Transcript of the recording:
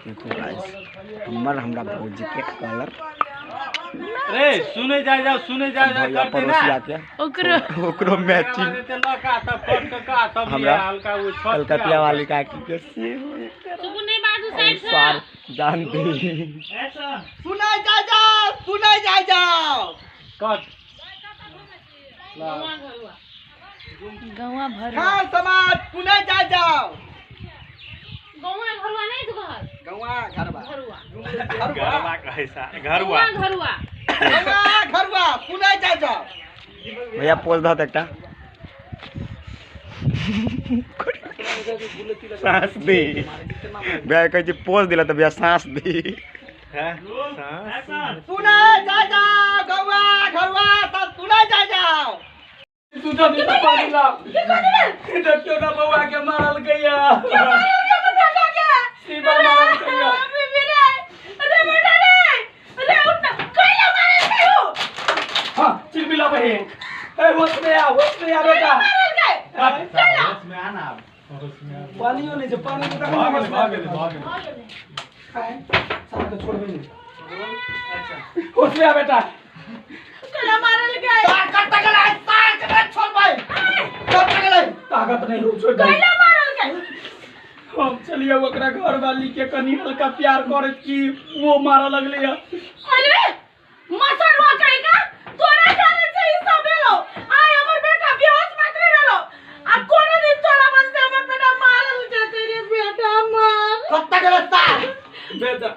देखो गाइस हमर हमरा भौजी के कलर रे सुने जाय जाओ सुने जाय जाओ भैया पड़ोसिया के ओकरो ओकरो मैचिंग हमरा कलकतिया वाली काकी के सेम सुकुन नहीं बाजू साइड से सार जान दे सुने जाय जाओ सुने जाय जाओ कट गौवा भरुआ हाँ समाज पुणे जाय जाओ गौवा घरुआ नहीं तू घर गौवा घरवा घरुआ घरवा कैसा घरवा गौवा घरुआ गौवा घरवा पुणे जाय जाओ भैया पोज दह एकटा सांस दे भैया कहै छै पोज दिला तऽ भैया सांस दे सुने जाय जाओ गौवा घरवा सब सुने जाय जाओ तू तो नहीं पानी ला देखियो ना बउआ के मारल गया शिवा मारल गया हाँ चिलमिला बहन ए होश में आ बेटा में आना पानियो नहीं छै पानी के तखन भाग गेलै भाग गेलै साला के छोड़बे नहीं होश में आ बेटा ताकत तगलै ताकत छोड़बै कत तगलै ताकत नहीं हो छोड़ दे हम चलिए ओकरा घर वाली के कनी हल्का प्यार करे की वो मारा लगले है अरे मसरुआ कहीं का तोरा कारण से ई सब भेलो आय हमर बेटा बेहोश मात्र रहलो आ कोनो दिन तोरा मन से हमर बेटा मारल जेते रे बेटा मार कत तगलै ताक बेटा